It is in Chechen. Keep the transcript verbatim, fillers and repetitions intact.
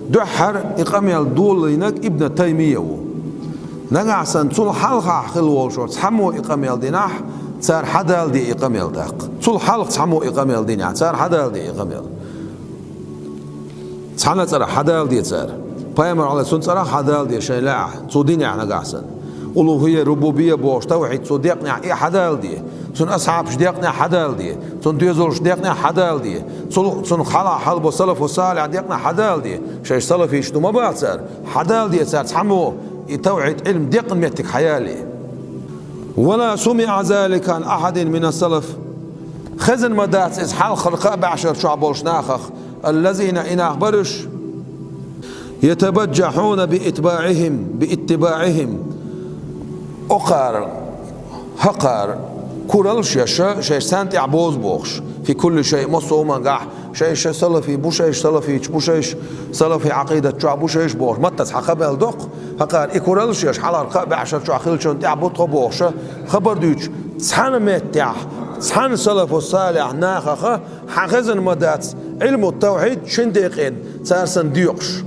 Дуьххьара и къамел долийнарг Ибн Таймия ву. Нагахь санна цул хьалха хилла волчара цхьаммо и къамел динехь, цара хьадалде и къамел тӀаккха. Цул хьалха цхьаммо и къамел динехь, цара хьадалде и къамел. Цхьана цӀарах хьадалде цара. Пайхамар Ӏалайхи цун цӀарах хьадалде шайн лаахь, цо динехь нагахь санна. Улухия, рубубия бохуш тавхьид цо декънехь и хьадалде. Цун асхьабаш декънехь хьадалде. Цун доьзалш декънехь хьадалде. Цул, цун хьалха хьалбо салафу салихь декънехь хьадалде. Шайн салафиш ду ма баха цара. Хьадалде цара цхьаммо и тавхьид Ӏилм декъна меттиг хьаяле. «ولا سمع ذلك عن أحد من السلف». Хезна ма дац иза хьалхара кхаа бӀешар чохь болчу нахах, «الذين», и нах бараш, «يتبجحون بإتباعهم، باتباعهم». Окхара, хӀокхара кураллаш еш, шайша царна тӀехь бозу бохуш, «في كل شيء», массо а хӀумангахь, шайша салафий бу, шайша салафийча бу, шайша салафий Ӏакъидат чохь бу, шайша бохуш, маттаца хьан къамел доккху, хӀокхара и кураллаш еш, хьалхара кхаа бӀешар чохь хиллачунна тӀехь бу тхо бохуша, хабар дуьйцуш, цхьана меттехь, цхьана салафу салихь нахаха хьан хезна ма дац, Ӏилму тавхьид шина декъена цара санна доькъуш.